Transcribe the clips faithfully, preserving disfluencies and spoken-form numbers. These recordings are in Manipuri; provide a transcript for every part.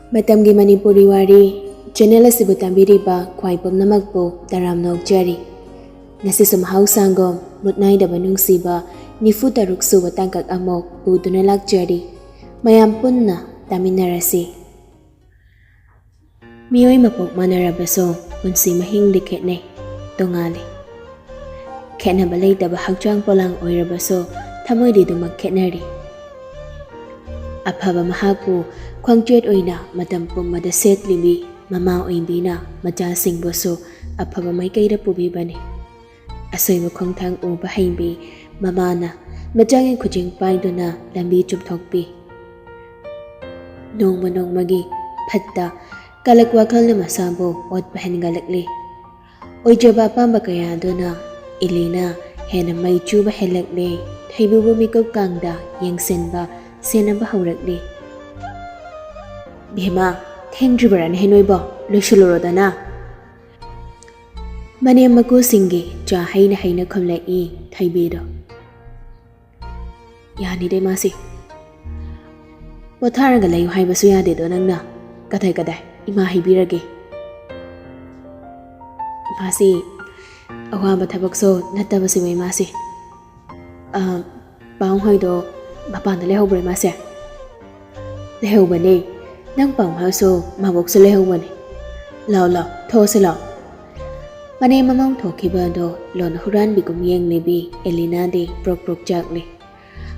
ꯃꯇꯝꯒꯤ ꯃꯅꯤꯄꯨꯔꯤ ꯋꯥꯔꯤ ꯆꯦꯅꯦꯜ ꯑꯁꯤꯕꯨ ꯇꯥꯕꯤꯔꯤꯕ ꯈ꯭ꯋꯥꯏ ꯄꯨꯝꯅꯃꯛꯄꯨ ꯇꯔꯥꯝꯅ ꯑꯣꯛꯆꯔꯤ꯫ ꯉꯁꯤꯁꯨ ꯃꯍꯧꯁꯥꯒꯨꯝ ꯃꯨꯠ ꯅꯥꯏꯗꯕ ꯅꯨꯡꯁꯤꯕ ꯅꯤꯐꯨ ꯇꯔꯨꯛ ꯁꯨꯕ ꯇꯥꯡꯀꯛ ꯑꯃꯨꯛ ꯄꯨꯗꯨꯅ ꯂꯥꯛꯆꯔꯤ꯫ ꯃꯌꯥꯝ ꯄꯨꯟꯅ ꯇꯥꯃꯤꯟꯅꯔꯁꯤ꯫ ꯃꯤꯑꯣꯏ ꯃꯄꯣꯛ ꯃꯥꯟꯅꯔꯕꯁꯨ ꯄꯨꯟꯁꯤ ꯃꯍꯤꯡꯗꯤ ꯈꯦꯠꯅꯩ, ꯇꯣꯉꯥꯜꯂꯤ꯫ ꯈꯦꯠꯅꯕ ꯂꯩꯇꯕ ꯍꯛꯆꯥꯡ ꯄꯣꯂꯥꯡ ꯑꯣꯏꯔꯕꯁꯨ ꯊꯃꯣꯏꯗꯤ ꯑꯗꯨꯃꯛ ꯈꯦꯠꯅꯔꯤ꯫ ꯑꯐꯕ ꯃꯍꯥꯛꯄꯨ ꯈ꯭ꯋꯥꯡꯆꯦꯠ ꯑꯣꯏꯅ ꯃꯇꯝ ꯄꯨꯝꯕꯗ ꯁꯦꯠꯂꯤꯕꯤ ꯃꯃꯥ ꯑꯣꯏꯕꯤꯅ ꯃꯆꯥꯁꯤꯡꯕꯨꯁꯨ ꯑꯐꯕ ꯃꯥꯏꯀꯩꯗ ꯄꯨꯕꯤꯕꯅꯤ꯫ ꯑꯁꯣꯏꯕ ꯈꯣꯡꯊꯥꯡ ꯎꯕ ꯍꯩꯕꯤ ꯃꯃꯥꯅ ꯃꯆꯥꯒꯤ ꯈꯨꯖꯤꯡ ꯄꯥꯏꯗꯨꯅ ꯂꯝꯕꯤ ꯆꯨꯝꯊꯣꯛꯄꯤ꯫ ꯅꯣꯡꯃ ꯅꯣꯡꯃꯒꯤ ꯐꯠꯇ ꯀꯂꯛ ꯋꯥꯈꯜꯅ ꯃꯁꯥꯕꯨ ꯑꯣꯠꯄ ꯍꯦꯟꯒꯠꯂꯛꯂꯤ꯫ ꯑꯣꯏꯖꯕ ꯑꯄꯥꯝꯕ ꯀꯌꯥ ꯑꯗꯨꯅ ꯏꯂꯤꯅꯥ ꯍꯦꯟꯅ ꯃꯩ ꯆꯨꯕ ꯍꯦꯜꯂꯛꯂꯦ꯫ ꯊꯩꯕꯤꯕꯨ ꯃꯤꯀꯨꯞ ꯀꯥꯡꯗ ꯌꯦꯡꯁꯤꯟꯕ, ꯁꯦꯟꯅꯕ ꯍꯧꯔꯛꯂꯤ꯫ "ꯚꯤꯃꯥ, ꯊꯦꯡꯗ꯭ꯔꯤꯕꯔꯥꯅꯦꯍꯦ ꯅꯣꯏꯕꯣ? ꯂꯣꯏꯁꯤꯜꯂꯨꯔꯣꯗꯅ!" ꯃꯅꯦꯝ ꯃꯀꯨꯁꯤꯡꯒꯤ ꯆꯥ ꯍꯩꯅ ꯍꯩꯅ ꯈꯨꯝꯂꯛꯏ ꯊꯩꯕꯤꯗꯣ꯫ "ꯌꯥꯅꯤꯗ ꯏꯃꯥꯁꯤ꯫ ꯄꯣꯊꯥꯔꯒ ꯂꯩꯌꯨ ꯍꯥꯏꯕꯁꯨ ꯌꯥꯗꯦꯗꯣ ꯅꯪꯅ꯫ ꯀꯗꯥꯏ ꯀꯗꯥꯏ? ꯏꯃꯥ ꯍꯥꯏꯕꯤꯔꯒꯦ꯫ ꯏꯃꯥꯁꯤ ꯑꯋꯥꯕ ꯊꯕꯛꯁꯨ ꯅꯠꯇꯕꯁꯤꯕꯨ ꯏꯃꯥꯁꯤ꯫ ꯑ, ꯄꯥꯎ ꯍꯣꯏꯗꯣ ꯃꯄꯥꯟꯗ ꯂꯩꯍꯧꯕ꯭ꯔꯣ ꯏꯃꯥꯁꯦ?" "ꯂꯩꯍꯧꯕꯅꯦ꯫ ꯅꯪ ꯄꯥꯎ ꯍꯣꯏꯁꯨ ꯃꯕꯣꯛꯁꯨ ꯂꯩꯍꯧꯕꯅꯦ꯫ ꯂꯥꯎ, ꯂꯥꯎ, ꯊꯣꯛꯑꯁꯤ ꯂꯥꯎ꯫" ꯃꯅꯦꯝ ꯃꯃꯧ ꯊꯣꯛꯈꯤꯕ ꯑꯗꯣ ꯂꯣꯟ ꯍꯨꯔꯥꯟꯕꯤꯒꯨꯝ ꯌꯦꯡꯂꯤꯕꯤ ꯑꯦꯂꯤꯅꯥꯗꯤ ꯄ꯭ꯔꯣꯛ ꯄ꯭ꯔꯣꯛ ꯆꯥꯛꯂꯤ꯫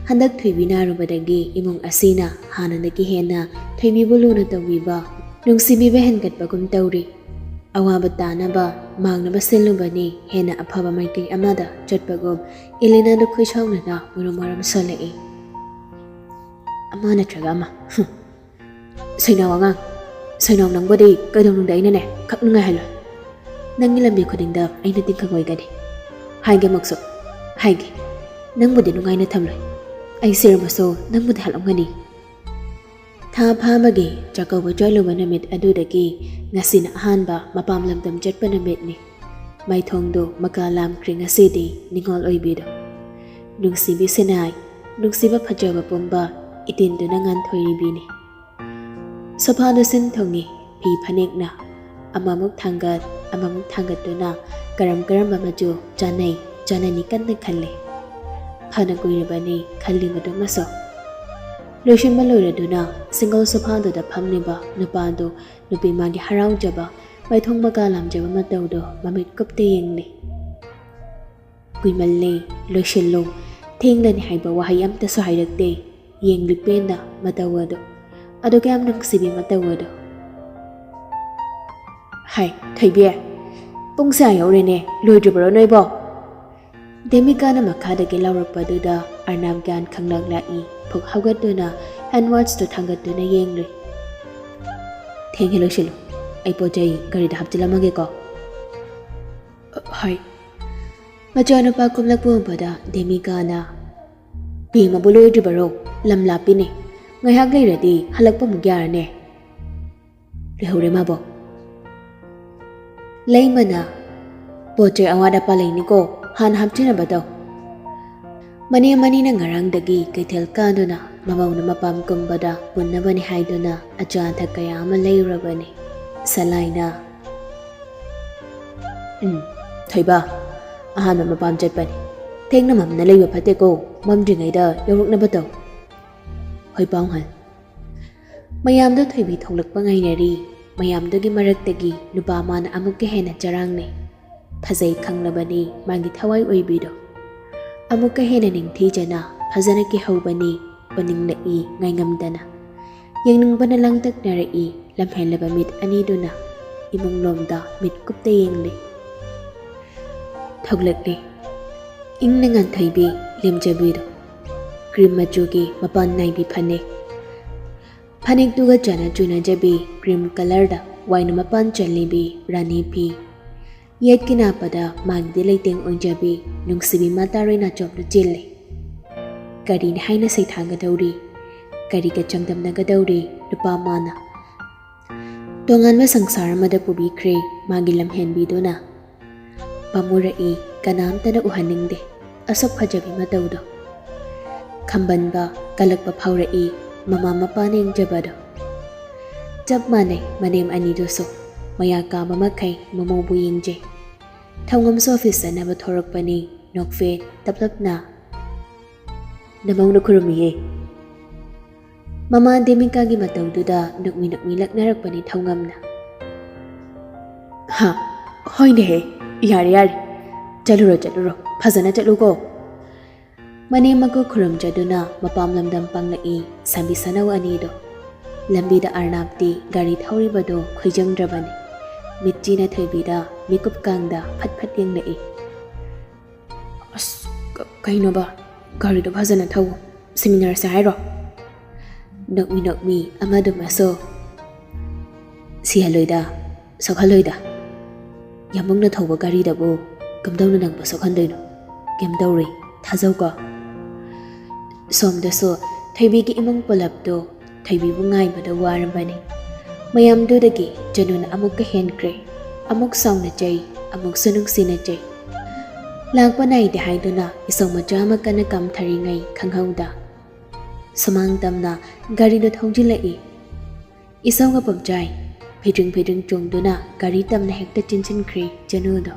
ꯍꯟꯗꯛ ꯊꯣꯏꯕꯤ ꯅꯥꯔꯨꯕꯗꯒꯤ ꯏꯃꯨꯡ ꯑꯁꯤꯅ ꯍꯥꯟꯅꯗꯒꯤ ꯍꯦꯟꯅ ꯊꯣꯏꯕꯤꯕꯨ ꯂꯨꯅ ꯇꯧꯕꯤꯕ, ꯅꯨꯡꯁꯤꯕꯤꯕ ꯍꯦꯟꯒꯠꯄꯒꯨꯝ ꯇꯧꯔꯤ꯫ ꯑꯋꯥꯕ ꯇꯥꯅꯕ, ꯃꯥꯡꯅꯕ ꯁꯤꯜꯂꯨꯕꯅꯤ ꯍꯦꯟꯅ ꯑꯐꯕ ꯃꯥꯏꯀꯩ ꯑꯃꯗ ꯆꯠꯄꯒꯨꯝ ꯏꯂꯤꯅꯥꯗ ꯈꯣꯏꯁꯥꯎꯅꯅ ꯃꯔꯨꯝ ꯃꯔꯨꯝ ꯁꯣꯜꯂꯛꯏ꯫ "ꯑꯃ ꯅꯠꯇ꯭ꯔꯒ ꯑꯃ꯫ ꯍꯨꯝ꯫ ꯁꯣꯏꯅꯥꯎ ꯑꯉꯥꯡ, ꯁꯣꯏꯅꯥꯎ ꯅꯪꯕꯨꯗꯤ ꯀꯩꯗꯧꯅꯨꯡꯗ ꯑꯩꯅꯅꯦ ꯈꯛ ꯅꯨꯡꯉꯥꯏꯍꯜꯂꯣꯏ꯫ ꯅꯪꯒꯤ ꯂꯝꯕꯤ ꯈꯨꯗꯤꯡꯗ ꯑꯩꯅ ꯇꯤꯟꯈꯪ ꯑꯣꯏꯒꯅꯤ꯫ ꯍꯥꯏꯒꯦ ꯑꯃꯨꯛꯁꯨ ꯍꯥꯏꯒꯦ, ꯅꯪꯕꯨꯗꯤ ꯅꯨꯡꯉꯥꯏꯅ ꯊꯝꯂꯣꯏ꯫ ꯑꯩ ꯁꯤꯔꯝꯃꯁꯨ ꯅꯪꯕꯨꯗꯤ ꯍꯥꯠꯂꯝꯒꯅꯤ꯫" ꯊꯥ ꯐꯥꯕꯒꯤ ꯆꯥꯛꯀꯧꯕ ꯆꯠꯂꯨꯕ ꯅꯨꯃꯤꯠ ꯑꯗꯨꯗꯒꯤ ꯉꯁꯤꯅ ꯑꯍꯥꯟꯕ ꯃꯄꯥꯝ ꯂꯝꯗꯝ ꯆꯠꯄ ꯅꯨꯃꯤꯠꯅꯤ꯫ ꯃꯥꯏꯊꯣꯡꯗꯨ ꯃꯀꯥ ꯂꯥꯝꯈ꯭ꯔꯦ ꯉꯁꯤꯗꯤ ꯅꯤꯡꯉꯣꯜ ꯑꯣꯏꯕꯤꯗꯣ꯫ ꯅꯨꯡꯁꯤꯕꯤ ꯁꯤꯅꯥꯏ, ꯅꯨꯡꯁꯤꯕ ꯐꯖꯕ ꯄꯨꯝꯕ ꯏꯇꯤꯟꯗꯨꯅ ꯉꯥꯟꯊꯣꯏꯔꯤꯕꯤꯅꯤ꯫ ꯁꯣꯐꯥꯗꯨ ꯁꯤꯟ ꯊꯨꯡꯉꯤ꯫ ꯐꯤ ꯐꯅꯦꯛꯅ ꯑꯃꯃꯨꯛ ꯊꯥꯡꯒꯠ, ꯑꯃꯃꯨꯛ ꯊꯥꯡꯒꯠꯇꯨꯅ ꯀꯔꯝ ꯀꯔꯝꯕ ꯃꯆꯨ ꯆꯥꯅꯩ, ꯆꯥꯅꯅꯤ ꯀꯟꯅ ꯈꯜꯂꯤ꯫ ꯐꯅ ꯀꯨꯏꯔꯕꯅꯤ ꯈꯜꯂꯤꯕꯗꯨꯃꯁꯨ꯫ ꯂꯣꯏꯁꯤꯟꯕ ꯂꯣꯏꯔꯗꯨꯅ ꯁꯤꯡꯒꯜ ꯁꯣꯐꯥꯗꯨꯗ ꯐꯝꯂꯤꯕ ꯅꯨꯄꯥꯗꯨ ꯅꯨꯄꯤ ꯃꯥꯒꯤ ꯍꯔꯥꯎꯖꯕ, ꯃꯥꯏꯊꯣꯡ ꯃꯀꯥ ꯂꯥꯝꯖꯕ ꯃꯇꯧꯗꯨ ꯃꯃꯤꯠ ꯀꯨꯞꯇ ꯌꯦꯡꯂꯤ꯫ "ꯀꯨꯏꯃꯜꯂꯦ, ꯂꯣꯏꯁꯤꯜꯂꯨ, ꯊꯦꯡꯂꯅꯤ" ꯍꯥꯏꯕ ꯋꯥꯍꯩ ꯑꯝꯇꯁꯨ ꯍꯥꯏꯔꯛꯇꯦ꯫ ꯌꯦꯡꯂꯤ ꯄꯦꯟꯅ ꯃꯇꯧ ꯑꯗꯨ꯫ ꯑꯗꯨ ꯀꯌꯥꯝ ꯅꯨꯡꯁꯤꯕꯤ ꯃꯇꯧ ꯑꯗꯨ꯫ "ꯍꯥꯏ, ꯊꯣꯏꯕꯤ, ꯄꯨꯡꯁꯦ ꯑꯥ ꯌꯧꯔꯦꯅꯦ, ꯂꯣꯏꯗ꯭ꯔꯤꯕ꯭ꯔꯣ ꯅꯣꯏꯕꯣ?" ꯗꯦꯃꯤꯀꯥꯅ ꯃꯈꯥꯗꯒꯤ ꯂꯥꯎꯔꯛꯄꯗꯨꯗ ꯑꯔꯅꯥꯕ ꯒ꯭ꯌꯥꯟ ꯈꯪꯂꯛꯂꯛꯏ꯫ ꯐꯨꯛ ꯍꯧꯒꯠꯇꯨꯅ ꯍꯦꯟ ꯋꯥꯁꯇꯨ ꯊꯥꯡꯒꯠꯇꯨꯅ ꯌꯦꯡꯂꯨꯏ꯫ "ꯊꯦꯡꯉꯦ, ꯂꯣꯏꯁꯤꯜꯂꯨ, ꯑꯩ ꯄꯣꯠ ꯆꯩ ꯒꯥꯔꯤꯗ ꯍꯥꯞꯆꯤꯜꯂꯝꯃꯒꯦꯀꯣ"꯫ "ꯍꯣꯏ"꯫ ꯃꯆꯥꯅꯨꯄꯥ ꯀꯨꯝꯂꯛꯄ ꯎꯕꯗ ꯗꯦꯃꯤꯀꯥꯅ, "ꯕꯦꯝꯃꯕꯨ ꯂꯣꯏꯗ꯭ꯔꯤꯕꯔꯣ? ꯂꯝ ꯂꯥꯞꯄꯤꯅꯦ, ꯉꯥꯏꯍꯥꯛ ꯂꯩꯔꯗꯤ ꯍꯜꯂꯛꯄ ꯑꯃꯨꯛ ꯌꯥꯔꯅꯦ"꯫ ꯂꯩꯍꯧꯔꯦ ꯃꯥꯕꯣ꯫ ꯂꯩꯃꯅ, "ꯄꯣꯠ ꯆꯩ ꯑꯋꯥꯠ ꯑꯄꯥ ꯂꯩꯅꯤꯀꯣ, ꯍꯥꯟꯅ ꯍꯥꯞꯆꯤꯟꯅꯕ ꯇꯧ"꯫ ꯃꯅꯦ ꯃꯅꯤꯅ ꯉꯔꯥꯡꯗꯒꯤ ꯀꯩꯊꯦꯜ ꯀꯥꯗꯨꯅ ꯃꯃꯧꯅ ꯃꯄꯥꯝ ꯀꯨꯝꯕꯗ ꯄꯨꯟꯅꯕꯅꯤ ꯍꯥꯏꯗꯨꯅ ꯑꯆꯥ ꯑꯊꯛ ꯀꯌꯥ ꯑꯃ ꯂꯩꯔꯨꯔꯕꯅꯤ꯫ ꯁꯂꯥꯏꯅ, "ꯎꯝ, ꯊꯣꯏꯕ, ꯑꯍꯥꯟꯕ ꯃꯄꯥꯝ ꯆꯠꯄꯅꯤ꯫ ꯊꯦꯡꯅ ꯃꯝꯅ ꯂꯩꯕ ꯐꯠꯇꯦꯀꯣ, ꯃꯝꯗ꯭ꯔꯤꯉꯩꯗ ꯌꯧꯔꯛꯅꯕ ꯇꯧ"꯫ ꯍꯣꯏ ꯄꯥꯎꯍꯜ꯫ ꯃꯌꯥꯝꯗꯣ ꯊꯣꯏꯕꯤ ꯊꯣꯛꯂꯛꯄ ꯉꯥꯏꯅꯔꯤ꯫ ꯃꯌꯥꯝꯗꯨꯒꯤ ꯃꯔꯛꯇꯒꯤ ꯅꯨꯄꯥ ꯑꯃꯅ ꯑꯃꯨꯛꯀ ꯍꯦꯟꯅ ꯆꯔꯥꯡꯅꯩ꯫ ꯐꯖꯩ ꯈꯪꯂꯕꯅꯤ ꯃꯥꯒꯤ ꯊꯋꯥꯏ ꯑꯣꯏꯕꯤꯗꯣ꯫ ꯑꯃꯨꯛꯀ ꯍꯦꯟꯅ ꯅꯤꯡꯊꯤꯖꯅ ꯐꯖꯅ ꯀꯤꯍꯧꯕꯅꯤ, ꯑꯣꯅꯤꯡꯂꯛꯏ ꯉꯥꯏꯉꯝꯗꯅ꯫ ꯌꯦꯡꯅꯤꯡꯕꯅ ꯂꯥꯡꯇꯛꯅꯔꯛꯏ ꯂꯝꯍꯦꯜꯂꯕ ꯃꯤꯠ ꯑꯅꯤꯗꯨꯅ ꯏꯃꯨꯡꯂꯣꯝꯗ ꯃꯤꯠ ꯀꯨꯞꯇ ꯌꯦꯡꯂꯤ꯫ ꯊꯣꯛꯂꯛꯂꯤ ꯏꯪꯅ ꯉꯥꯟꯊꯩꯕꯤ ꯂꯦꯝꯖꯕꯤꯗꯣ꯫ ꯀ꯭ꯔꯤꯝ ꯃꯆꯨꯒꯤ ꯃꯄꯥꯟ ꯅꯥꯏꯕꯤ ꯐꯅꯦꯛ꯫ ꯐꯅꯦꯛꯇꯨꯒ ꯆꯥꯅ ꯆꯨꯅꯖꯕꯤ ꯀ꯭ꯔꯤꯝ ꯀꯂꯔꯗ ꯋꯥꯏꯅ ꯃꯄꯥꯟ ꯆꯜꯂꯤꯕꯤ ꯔꯥꯅꯤ ꯐꯤ꯫ ꯌꯦꯠꯀꯤ ꯅꯥꯄꯗ ꯃꯥꯒꯤꯗꯤ ꯂꯩꯇꯦꯡ ꯑꯣꯏꯖꯕꯤ ꯅꯨꯡꯁꯤꯕꯤ ꯃꯇꯥꯔꯣꯏ ꯅꯥꯆꯣꯝꯗꯨ ꯆꯦꯜꯂꯤ꯫ ꯀꯔꯤꯅꯤ ꯍꯥꯏꯅ ꯁꯩꯊꯥꯒꯗꯧꯔꯤ? ꯀꯔꯤꯒ ꯆꯥꯡꯗꯝꯅꯒꯗꯧꯔꯤ ꯅꯨꯄꯥ ꯃꯥꯅ? ꯇꯣꯉꯥꯟꯕ ꯁꯪꯁꯥꯔ ꯑꯃꯗ ꯄꯨꯕꯤꯈ꯭ꯔꯦ ꯃꯥꯒꯤ ꯂꯝꯍꯦꯟꯕꯤꯗꯨꯅ꯫ ꯄꯥꯝꯃꯨꯔꯛꯏ, ꯀꯅꯥꯝꯇꯅ ꯎꯍꯟꯅꯤꯡꯗꯦ ꯑꯁꯨꯛ ꯐꯖꯕꯤ ꯃꯇꯧꯗꯣ꯫ ꯈꯝꯕꯟꯕ, ꯀꯜꯂꯛꯄ ꯐꯥꯎꯔꯛꯏ ꯃꯃꯥ ꯃꯄꯥꯅ ꯌꯦꯡꯖꯕꯗꯣ꯫ ꯆꯞ ꯃꯥꯟꯅꯩ ꯃꯅꯦꯝ ꯑꯅꯤꯗꯨꯁꯨ꯫ ꯃꯌꯥ ꯀꯥꯕ ꯃꯈꯩ ꯃꯃꯧꯕꯨ ꯌꯦꯡꯖꯩ꯫ ꯊꯧꯉꯝꯁꯨ ꯑꯣꯐꯤꯁ ꯆꯠꯅꯕ ꯊꯣꯔꯛꯄꯅꯤ꯫ ꯅꯣꯛꯐꯦꯠ ꯇꯞꯂꯞꯅ ꯅꯃꯧꯅ ꯈꯨꯔꯨꯝꯃꯤꯌꯦ꯫ ꯃꯃꯥ ꯗꯦꯃꯤꯀꯥꯒꯤ ꯃꯇꯧꯗꯨꯗ ꯅꯣꯛꯃꯤ ꯅꯣꯛꯃꯤ ꯂꯛꯅꯔꯛꯄꯅꯤ ꯊꯧꯉꯝꯅ꯫ ꯍꯥ, ꯍꯣꯏꯅꯦꯍꯦ, ꯌꯥꯔꯦ ꯌꯥꯔꯦ, ꯆꯠꯂꯨꯔꯣ ꯆꯠꯂꯨꯔꯣ, ꯐꯖꯅ ꯆꯠꯂꯨꯀꯣ꯫ ꯃꯅꯦꯝ ꯃꯀꯨ ꯈꯨꯔꯨꯝꯖꯗꯨꯅ ꯃꯄꯥꯝ ꯂꯝꯗꯝ ꯄꯥꯡꯂꯛꯏ ꯁꯥꯕꯤ ꯁꯅꯧ ꯑꯅꯤꯗꯣ꯫ ꯂꯝꯕꯤꯗ ꯑꯔꯅꯥꯞꯇꯤ ꯒꯥꯔꯤ ꯊꯧꯔꯤꯕꯗꯣ ꯈꯣꯏꯖꯪꯗ꯭ꯔꯕꯅꯤ꯫ ꯃꯤꯠꯆꯤꯅ ꯊꯣꯏꯕꯤꯗ ꯃꯤꯀꯨꯞ ꯀꯥꯡꯗ ꯐꯠ ꯐꯠ ꯌꯦꯡꯂꯛꯏ꯫ ꯑꯁ, ꯀ-, ꯀꯩꯅꯣꯕ? ꯒꯥꯔꯤꯗꯣ ꯐꯖꯅ ꯊꯧꯋꯣ꯫ ꯁꯤꯃꯤꯟꯅꯔꯁꯦ ꯍꯥꯏꯔꯣ? ꯅꯣꯛꯃꯤ ꯅꯣꯛꯃꯤ ꯑꯃꯗꯨꯃꯁꯨ ꯁꯤꯍꯜꯂꯣꯏꯗ, ꯁꯣꯛꯍꯜꯂꯣꯏꯗ꯫ ꯌꯥꯝꯕꯨꯡꯅ ꯊꯧꯕ ꯒꯥꯔꯤꯗꯕꯨ ꯀꯝꯗꯧꯅ ꯅꯪꯕꯨ ꯁꯣꯛꯍꯟꯗꯣꯏꯅꯣ? ꯀꯩꯝ ꯇꯧꯔꯣꯏ, ꯊꯥꯖꯧꯀꯣ꯫ ꯁꯣꯝꯗꯁꯨ ꯊꯣꯏꯕꯤꯒꯤ ꯏꯃꯨꯡ ꯄꯨꯂꯞꯇꯨ ꯊꯣꯏꯕꯤꯕꯨ ꯉꯥꯏꯕꯗ ꯋꯥꯔꯕꯅꯤ꯫ ꯃꯌꯥꯝꯗꯨꯗꯒꯤ ꯖꯅꯨꯅ ꯑꯃꯨꯛꯀ ꯍꯦꯟꯈ꯭ꯔꯦ꯫ ꯑꯃꯨꯛ ꯁꯥꯎꯅ ꯆꯩ, ꯑꯃꯨꯛꯁꯨ ꯅꯨꯡꯁꯤꯅ ꯆꯩ꯫ ꯂꯥꯛꯄ ꯅꯥꯏꯗꯦ ꯍꯥꯏꯗꯨꯅ ꯏꯁꯧ ꯃꯆꯥ ꯑꯃ ꯀꯟꯅ ꯀꯥꯝꯊꯔꯤꯉꯩ ꯈꯪꯍꯧꯗ ꯁꯨꯃꯥꯡ ꯇꯝꯅ ꯒꯥꯔꯤꯗꯨ ꯊꯧꯖꯤꯜꯂꯛꯏ꯫ ꯏꯁꯧꯒ ꯄꯨꯝꯆꯥꯏ ꯐꯤꯗ꯭ꯔꯤꯡ ꯐꯤꯗ꯭ꯔꯤꯡ ꯆꯣꯡꯗꯨꯅ ꯒꯥꯔꯤ ꯇꯝꯅ ꯍꯦꯛꯇ ꯆꯦꯟꯁꯤꯟꯈ꯭ꯔꯦ ꯖꯅꯨꯗꯣ꯫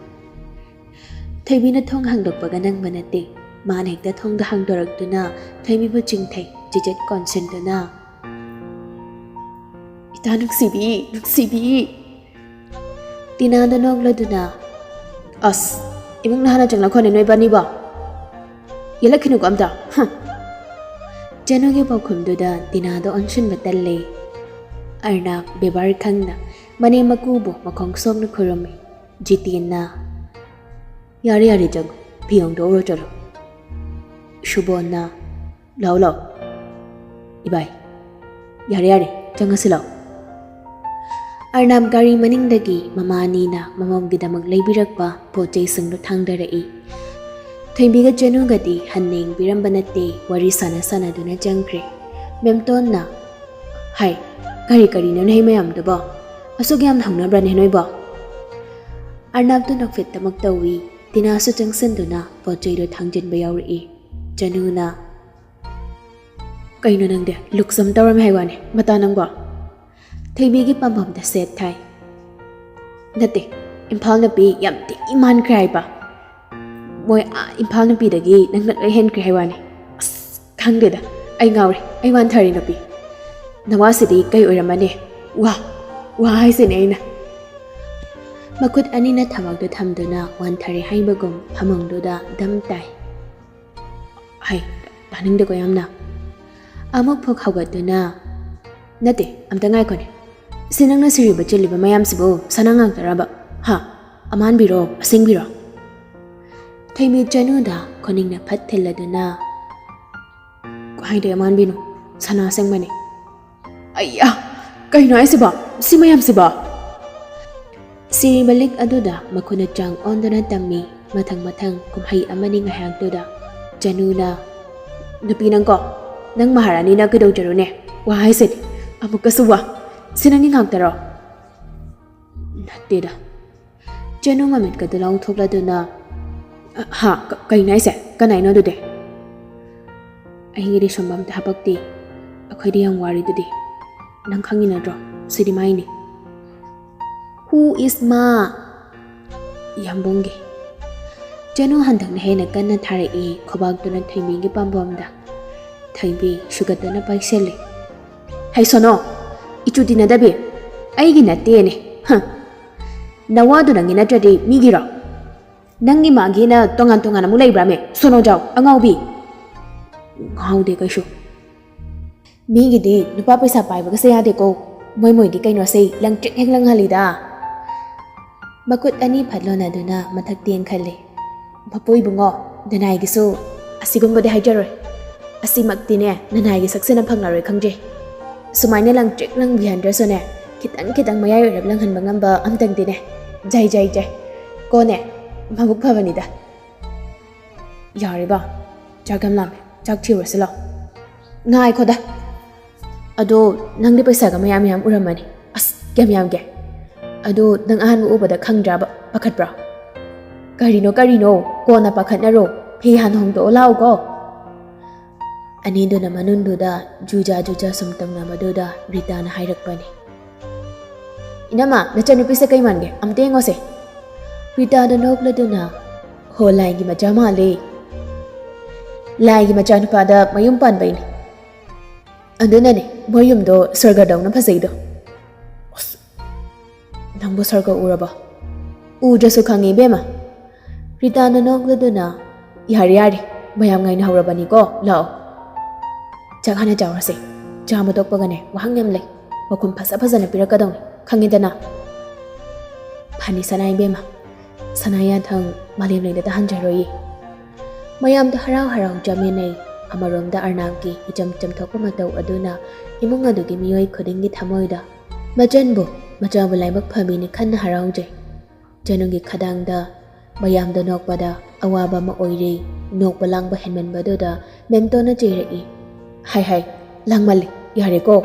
ꯊꯣꯏꯕꯤꯅ ꯊꯣꯡ ꯍꯥꯡꯗꯣꯛꯄꯒ ꯅꯪꯕ ꯅꯠꯇꯦ꯫ ꯃꯥꯅ ꯍꯦꯛꯇ ꯊꯣꯡꯗꯣ ꯍꯥꯡꯗꯣꯔꯛꯇꯨꯅ ꯊꯣꯏꯕꯤꯕꯨ ꯆꯤꯡꯊꯩ, ꯆꯤꯆꯦꯠ ꯀꯣꯟꯁꯤꯟꯗꯨꯅ꯫ "ꯏꯇꯥ ꯅꯨꯡꯁꯤꯕꯤ, ꯅꯨꯡꯁꯤꯕꯤ!" ꯇꯤꯅꯥꯗ ꯅꯣꯛꯂꯗꯨꯅ, "ꯑꯁ, ꯏꯃꯨꯡꯅ ꯍꯥꯟꯅ ꯆꯪꯂꯛꯈꯣꯅꯦ ꯅꯣꯏꯕꯥꯅꯤꯕꯣ꯫ ꯌꯦꯜꯂꯛꯈꯤꯅꯨꯀꯣ ꯑꯝꯇ꯫ ꯍꯝ!" ꯖꯅꯨꯒꯤ ꯄꯥꯎꯈꯨꯝꯗꯨꯗ ꯇꯤꯅꯥꯗ ꯑꯣꯟꯁꯤꯟꯕ ꯇꯜꯂꯦ꯫ ꯑꯔꯅꯥꯞ ꯕꯦꯕꯥꯔ ꯈꯪꯅ ꯃꯅꯦꯝ ꯃꯀꯨꯕꯨ ꯃꯈꯣꯡ ꯁꯣꯛꯅ ꯈꯨꯔꯨꯝꯃꯤ꯫ ꯖꯤꯇꯦꯟꯅ, "ꯌꯥꯔꯦ ꯌꯥꯔꯦ, ꯆꯪꯉꯣ, ꯐꯤ ꯍꯣꯡꯗꯣꯛꯎꯔꯣ ꯆꯠꯂꯣ꯫" ꯁꯨꯕꯣꯟꯅ, "ꯂꯥꯛꯑꯣ ꯂꯥꯛꯑꯣ ꯏꯕꯥꯏ, ꯌꯥꯔꯦ ꯌꯥꯔꯦ, ꯆꯪꯉꯁꯤ ꯂꯥꯛꯑꯣ꯫" ꯑꯔꯅꯥꯞ ꯒꯥꯔꯤ ꯃꯅꯤꯡꯗꯒꯤ ꯃꯃꯥ ꯑꯅꯤꯅ ꯃꯃꯧꯒꯤꯗꯃꯛ ꯂꯩꯕꯤꯔꯛꯄ ꯄꯣꯠ ꯆꯩꯁꯤꯡꯗꯨ ꯊꯥꯡꯗꯔꯛꯏ꯫ ꯊꯣꯏꯕꯤꯒ ꯆꯅꯨꯒꯗꯤ ꯍꯟꯅ ꯌꯦꯡꯕꯤꯔꯝꯕ ꯅꯠꯇꯦ, ꯋꯥꯔꯤ ꯁꯥꯟꯅ ꯁꯥꯟꯅꯗꯨꯅ ꯆꯪꯈ꯭ꯔꯦ꯫ ꯃꯦꯝꯇꯣꯟꯅ, "ꯍꯥꯏ, ꯀꯔꯤ ꯀꯔꯤꯅꯣꯅꯦ ꯃꯌꯥꯝꯗꯨꯕꯣ? ꯑꯁꯨꯛ ꯌꯥꯝꯅ ꯍꯧꯅꯕ꯭ꯔꯅꯦ ꯅꯣꯏꯕꯣ?" ꯑꯔꯅꯥꯞꯇꯨ ꯅꯣꯛꯐꯦꯠꯇꯃꯛ ꯇꯧꯏ꯫ ꯇꯤꯅꯥꯁꯨ ꯆꯪꯁꯤꯟꯗꯨꯅ ꯄꯣꯠ ꯆꯩꯗꯨ ꯊꯥꯡꯖꯤꯟꯕ ꯌꯥꯎꯔꯛꯏ꯫ ꯆꯅꯨꯅ, "ꯀꯩꯅꯣ ꯅꯪꯗꯤ? ꯂꯨꯛꯁ ꯑꯃ ꯇꯧꯔꯝꯃꯦ ꯍꯥꯏ ꯋꯥꯅꯦ, ꯃꯇꯥ ꯅꯪꯕꯣ?" ꯊꯣꯏꯕꯤꯒꯤ ꯄꯥꯝꯕꯣꯝꯗ ꯁꯦꯠ ꯊꯥꯏ꯫ "ꯅꯠꯇꯦ, ꯏꯝꯐꯥꯜ ꯅꯨꯄꯤ ꯌꯥꯝ ꯊꯤ ꯃꯥꯟꯈ꯭ꯔꯦ ꯍꯥꯏꯕ꯫ ꯃꯣꯏ ꯑꯥ ꯏꯝꯐꯥꯜ ꯅꯨꯄꯤꯗꯒꯤ ꯅꯪꯅ ꯂꯣꯏ ꯍꯦꯟꯈ꯭ꯔꯦ ꯍꯥꯏ ꯋꯥꯅꯤ꯫ ꯑꯁ, ꯈꯪꯗꯦꯗ, ꯑꯩ ꯉꯥꯎꯔꯦ, ꯑꯩ ꯋꯥꯟꯊꯔꯦ ꯅꯨꯄꯤ꯫ ꯅꯋꯥꯁꯤꯗꯤ ꯀꯩ ꯑꯣꯏꯔꯝꯃꯅꯤ? ꯋꯥ, ꯋꯥ ꯍꯥꯏꯁꯤꯅꯦ ꯑꯩꯅ꯫" ꯃꯈꯨꯠ ꯑꯅꯤꯅ ꯊꯕꯥꯛꯇ ꯊꯝꯗꯨꯅ ꯋꯥꯟꯊꯔꯦ ꯍꯥꯏꯕꯒꯨꯝ ꯐꯃꯨꯡꯗꯨꯗ ꯗꯝ ꯇꯥꯏ꯫ ꯍꯩ, ꯇꯥꯅꯤꯡꯗꯦꯀꯣ ꯌꯥꯝꯅ꯫ ꯑꯃꯨꯛ ꯐꯨꯛ ꯍꯧꯒꯠꯇꯨꯅ, "ꯅꯠꯇꯦ, ꯑꯝꯇ ꯉꯥꯏꯈꯣꯅꯦ꯫ ꯁꯤ ꯅꯪꯅ ꯁꯤꯔꯤꯕ ꯆꯤꯜꯂꯤꯕ ꯃꯌꯥꯝꯁꯤꯕꯨ ꯁꯅꯥ ꯉꯥꯛꯇꯔꯕ? ꯍꯥ? ꯑꯃꯥꯟꯕꯤꯔꯣ, ꯑꯁꯦꯡꯕꯤꯔꯣ?" ꯊꯣꯏꯕꯤ ꯆꯅꯨꯗ ꯈꯨꯅꯤꯡꯅ ꯐꯠ ꯊꯤꯜꯂꯗꯨꯅ, "ꯀꯥꯏꯗꯩ ꯑꯃꯥꯟꯕꯤꯅꯣ? ꯁꯅꯥ ꯑꯁꯦꯡꯕꯅꯦ꯫" "ꯑꯩꯌꯥ, ꯀꯩꯅꯣ ꯍꯥꯏꯁꯤꯕꯣ? ꯁꯤ ꯃꯌꯥꯝꯁꯤꯕꯣ?" ꯁꯤꯔꯤꯕ ꯂꯤꯛ ꯑꯗꯨꯗ ꯃꯈꯨꯠꯅ ꯆꯥꯡ ꯑꯣꯟꯗꯨꯅ ꯇꯝꯃꯤ꯫ ꯃꯊꯪ ꯃꯊꯪ ꯀꯨꯝꯍꯩ ꯑꯃꯅꯤ ꯉꯥꯏꯍꯥꯛꯇꯨꯗ ꯆꯅꯨꯅ, "ꯅꯨꯄꯤ ꯅꯪꯀꯣ, ꯅꯪ ꯃꯍꯥꯔꯥꯅꯤꯅ ꯀꯩꯗꯧꯖꯔꯨꯅꯦ? ꯋꯥ ꯍꯥꯏꯁꯤꯗꯤ, ꯑꯃꯨꯛꯀꯁꯨ ꯋꯥ꯫ ꯁꯤ ꯅꯪꯒꯤ ꯉꯥꯛꯇꯔꯣ?" "ꯅꯠꯇꯦꯗ꯫" ꯆꯅꯨ ꯃꯃꯤꯠꯀꯗꯨ ꯂꯥꯎꯊꯣꯛꯂꯗꯨꯅ, "ꯍꯥ? ꯀ-, ꯀꯩꯅꯣ ꯍꯥꯏꯁꯦ? ꯀꯅꯥꯏꯅꯣ ꯑꯗꯨꯗꯤ?" "ꯑꯩꯒꯤꯗꯤ ꯁꯨꯝꯕ ꯑꯝꯇ ꯍꯥꯄꯛꯇꯦ꯫ ꯑꯩꯈꯣꯏꯗꯤ ꯌꯥꯝ ꯋꯥꯔꯤꯗꯨꯗꯤ꯫ ꯅꯪ ꯈꯪꯉꯤ ꯅꯠꯇ꯭ꯔꯣ? ꯁꯤꯗꯤ ꯃꯥꯏꯅꯤ꯫" "Who is ꯃꯥ?" "ꯌꯥꯝꯕꯨꯡꯒꯤ꯫" ꯆꯅꯨ ꯍꯟꯗꯛꯅ ꯍꯦꯟꯅ ꯀꯟꯅ ꯊꯥꯔꯛꯏ, ꯈꯨꯕꯥꯛꯇꯨꯅ ꯊꯣꯏꯕꯤꯒꯤ ꯄꯥꯝꯕꯣꯝꯗ꯫ ꯊꯣꯏꯕꯤ ꯁꯨꯒꯠꯇꯅ ꯄꯥꯏꯁꯜꯂꯤ꯫ "ꯍꯩ ꯁꯣꯅꯣ, ꯏꯆꯨ ꯇꯤꯟꯅꯗꯕꯤ, ꯑꯩꯒꯤ ꯅꯠꯇꯦꯅꯦ꯫ ꯍ꯫ ꯅꯋꯥꯗꯨ ꯅꯪꯒꯤ ꯅꯠꯇ꯭ꯔꯗꯤ ꯃꯤꯒꯤꯔꯣ? ꯅꯪꯒꯤ ꯃꯥꯒꯤꯅ ꯇꯣꯉꯥꯟ ꯇꯣꯉꯥꯟ ꯑꯃꯨꯛ ꯂꯩꯕ꯭ꯔꯥꯃꯦ? ꯁꯣꯅꯣ ꯖꯥꯎ, ꯑꯉꯥꯎꯕꯤ꯫" "ꯉꯥꯎꯗꯦ ꯀꯩꯁꯨ꯫" "ꯃꯤꯒꯤꯗꯤ ꯅꯨꯄꯥ ꯄꯩꯁꯥ ꯄꯥꯏꯕꯒꯁꯦ ꯌꯥꯗꯦꯀꯣ꯫ ꯃꯣꯏ ꯃꯣꯏꯗꯤ ꯀꯩꯅꯣꯁꯦ ꯂꯪꯇ꯭ꯔꯤꯛ ꯍꯦꯛ ꯂꯪꯍꯜꯂꯤꯗ꯫" ꯃꯈꯨꯠ ꯑꯅꯤ ꯐꯠ ꯂꯣꯟꯅꯗꯨꯅ ꯃꯊꯛ ꯇꯦꯟꯈꯠꯂꯦ꯫ "ꯃꯄꯨ ꯏꯕꯨꯡꯉꯣ, ꯅꯅꯥꯏꯒꯤꯁꯨ ꯑꯁꯤꯒꯨꯝꯕꯗꯤ ꯍꯥꯏꯖꯔꯣꯏ꯫ ꯑꯁꯤꯃꯛꯇꯤꯅꯦ, ꯅꯅꯥꯏꯒꯤ ꯁꯛꯁꯤꯅ ꯐꯪꯂꯔꯣꯏ ꯈꯪꯖꯩ꯫ ꯁꯨꯃꯥꯏꯅ ꯂꯪꯇ꯭ꯔꯤꯛ ꯂꯪꯕꯤꯍꯟꯗ꯭ꯔꯁꯨꯅꯦ, ꯈꯤꯇꯪ ꯈꯤꯇꯪ ꯃꯌꯥꯏ ꯑꯣꯏꯔꯞ ꯂꯪꯍꯟꯕ ꯉꯝꯕ ꯑꯝꯇꯪꯗꯤꯅꯦ꯫ ꯖꯥꯏ, ꯖꯥꯏ, ꯖꯥꯏ꯫ ꯀꯣꯅꯦ, ꯃꯕꯨꯛ ꯐꯕꯅꯤꯗ꯫" "ꯌꯥꯔꯦꯕ, ꯆꯥꯛ ꯌꯥꯝ ꯂꯥꯝꯃꯦ, ꯆꯥꯛ ꯊꯤꯔꯨꯔꯁꯤ ꯂꯥꯎ꯫" "ꯉꯥꯏꯈꯣꯗ꯫ ꯑꯗꯣ ꯅꯪꯗꯤ ꯄꯩꯁꯥꯒ ꯃꯌꯥꯝ ꯃꯌꯥꯝ ꯎꯔꯝꯃꯅꯤ꯫ ꯑꯁ, ꯀꯌꯥꯝ ꯌꯥꯝꯒꯦ? ꯑꯗꯣ ꯅꯪ ꯑꯍꯥꯟꯕ ꯎꯕꯗ ꯈꯪꯗ꯭ꯔꯕ? ꯄꯥꯈꯠꯄ꯭ꯔꯣ? ꯀꯔꯤꯅꯣ, ꯀꯔꯤꯅꯣ? ꯀꯣꯟꯅ ꯄꯥꯈꯠꯅꯔꯣ꯫ ꯐꯤ ꯍꯥꯟꯅ ꯍꯣꯡꯗꯣꯛꯑꯣ ꯂꯥꯛꯎꯀꯣ꯫" ꯑꯅꯤꯗꯨꯅ ꯃꯅꯨꯡꯗꯨꯗ ꯖꯨꯖꯥ ꯖꯨꯖꯥ ꯁꯨꯝ ꯇꯧꯅꯕꯗꯨꯗ ꯔꯤꯇꯥꯅ ꯍꯥꯏꯔꯛꯄꯅꯤ꯫ "ꯏꯅꯝꯃ, ꯅꯆꯟꯅꯨꯄꯤꯁꯦ ꯀꯩ ꯃꯥꯟꯒꯦ? ꯑꯝꯇ ꯌꯦꯡꯉꯣꯁꯦ꯫" ꯔꯤꯇꯥꯗ ꯅꯣꯛꯂꯗꯨꯅ, "ꯍꯣ, ꯂꯥꯏꯒꯤ ꯃꯆꯥ ꯃꯥꯜꯂꯦ꯫ ꯂꯥꯏꯒꯤ ꯃꯆꯥꯅꯨꯄꯥꯗ ꯃꯌꯨꯝ ꯄꯥꯟꯕꯩꯅꯦ꯫ ꯑꯗꯨꯅꯅꯦ ꯃꯣꯏ ꯌꯨꯝꯗꯣ ꯁ꯭ꯋꯔꯒꯗꯧꯅ ꯐꯖꯩꯗꯣ꯫" "ꯑꯁ, ꯅꯪꯕꯨ ꯁ꯭ꯋꯔꯒ ꯎꯔꯕ?" "ꯎꯗ꯭ꯔꯁꯨ ꯈꯪꯉꯤ ꯏꯕꯦꯝꯃ꯫" ꯔꯤꯇꯥꯅ ꯅꯣꯛꯂꯗꯨꯅ, "ꯌꯥꯔꯦ ꯌꯥꯔꯦ, ꯃꯌꯥꯝ ꯉꯥꯏꯅꯍꯧꯔꯕꯅꯤꯀꯣ, ꯂꯥꯛꯑꯣ꯫ ꯆꯥꯛ ꯍꯥꯟꯅ ꯆꯥꯎꯔꯁꯦ꯫ ꯆꯥꯕ ꯇꯣꯛꯄꯒꯅꯦ ꯋꯥꯍꯪ ꯌꯥꯝ ꯂꯩ꯫ ꯄꯥꯎꯈꯨꯝ ꯐꯖ ꯐꯖꯅ ꯄꯤꯔꯛꯀꯗꯧꯅꯤ, ꯈꯪꯉꯤꯗꯅ꯫" "ꯐꯅꯤ ꯁꯅꯥ ꯏꯕꯦꯝꯃ, ꯁꯅꯥ ꯌꯥꯊꯪ ꯃꯥꯂꯦꯝ ꯂꯩꯗ ꯇꯥꯍꯟꯖꯔꯣꯏꯌꯦ꯫" ꯃꯌꯥꯝꯗꯣ ꯍꯔꯥꯎ ꯍꯔꯥꯎ ꯆꯥꯃꯤꯟꯅꯩ꯫ ꯑꯃꯔꯣꯝꯗ ꯑꯔꯅꯥꯝꯒꯤ ꯏꯆꯝ ꯆꯝꯊꯣꯛꯄ ꯃꯇꯧ ꯑꯗꯨꯅ ꯏꯃꯨꯡ ꯑꯗꯨꯒꯤ ꯃꯤꯑꯣꯏ ꯈꯨꯗꯤꯡꯒꯤ ꯊꯃꯣꯏꯗ ꯃꯆꯟꯕꯨ, ꯃꯆꯥꯕꯨ ꯂꯥꯏꯕꯛ ꯐꯕꯤꯅꯤ ꯈꯟꯅ ꯍꯔꯥꯎꯖꯩ꯫ ꯆꯅꯨꯒꯤ ꯈꯗꯥꯡꯗ ꯃꯌꯥꯝꯗ ꯅꯣꯛꯄꯗ ꯑꯋꯥꯕ ꯑꯃ ꯑꯣꯏꯔꯦ꯫ ꯅꯣꯛꯄ ꯂꯥꯡꯕ ꯍꯦꯟꯃꯟꯕꯗꯨꯗ ꯃꯦꯝꯇꯣꯟꯅ ꯆꯩꯔꯛꯏ, "ꯍꯥꯏ ꯍꯥꯏ, ꯂꯥꯡꯃꯜꯂꯦ, ꯌꯥꯔꯦꯀꯣ,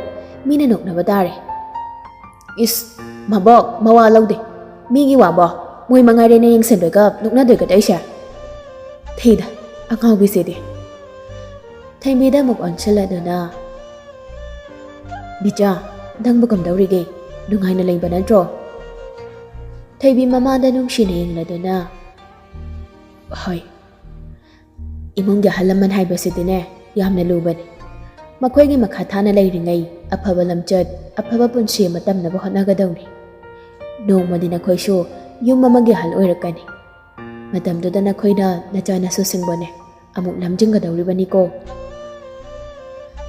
ꯃꯤꯅ ꯅꯣꯛꯅꯕ ꯇꯥꯔꯦ꯫" "ꯏꯁ, ꯃꯕꯣꯛ, ꯃꯋꯥ ꯂꯧꯗꯦ꯫ ꯃꯤꯒꯤ ꯋꯥꯕꯣ, ꯃꯣꯏ ꯃꯉꯥꯏꯔꯦꯅ ꯌꯦꯡꯁꯤꯟꯗꯣꯏꯒ ꯅꯣꯛꯅꯗꯣꯏꯒ ꯇꯧꯏꯁꯦ꯫ ꯊꯤꯗ, ꯑꯉꯥꯎꯕꯤꯁꯤꯗꯤ꯫" ꯊꯣꯏꯕꯤꯗ ꯑꯃꯨꯛ ꯑꯣꯟꯁꯤꯜꯂꯗꯨꯅ, "ꯕꯤꯆꯥ, ꯅꯪꯕꯨ ꯀꯝꯗꯧꯔꯤꯒꯦ? ꯅꯨꯡꯉꯥꯏꯅ ꯂꯩꯕ ꯅꯠꯇ꯭ꯔꯣ?" ꯊꯣꯏꯕꯤ ꯃꯃꯥꯗ ꯅꯨꯡꯁꯤꯅ ꯌꯦꯡꯂꯗꯨꯅ, "ꯍꯣꯏ, ꯏꯃꯨꯡꯒꯤ ꯑꯍꯜ ꯂꯃꯟ ꯍꯥꯏꯕꯁꯤꯗꯤꯅꯦ, ꯌꯥꯝꯅ ꯂꯨꯕꯅꯤ꯫ ꯃꯈꯣꯏꯒꯤ ꯃꯈꯥ ꯊꯥꯅ ꯂꯩꯔꯤꯉꯩ ꯑꯐꯕ ꯂꯝꯆꯠ, ꯑꯐꯕ ꯄꯨꯟꯁꯤ ꯑꯃ ꯇꯝꯅꯕ ꯍꯣꯠꯅꯒꯗꯧꯅꯤ꯫ ꯅꯣꯡꯃꯗꯤ ꯅꯈꯣꯏꯁꯨ ꯌꯨꯝ ꯑꯃꯒꯤ ꯑꯍꯜ ꯑꯣꯏꯔꯛꯀꯅꯤ꯫ ꯃꯇꯝꯗꯨꯗ ꯅꯈꯣꯏꯅ ꯅꯆꯥꯅꯁꯨꯁꯤꯡꯕꯨꯅꯦ ꯑꯃꯨꯛ ꯂꯝꯖꯤꯡꯒꯗꯧꯔꯤꯕꯅꯤꯀꯣ꯫"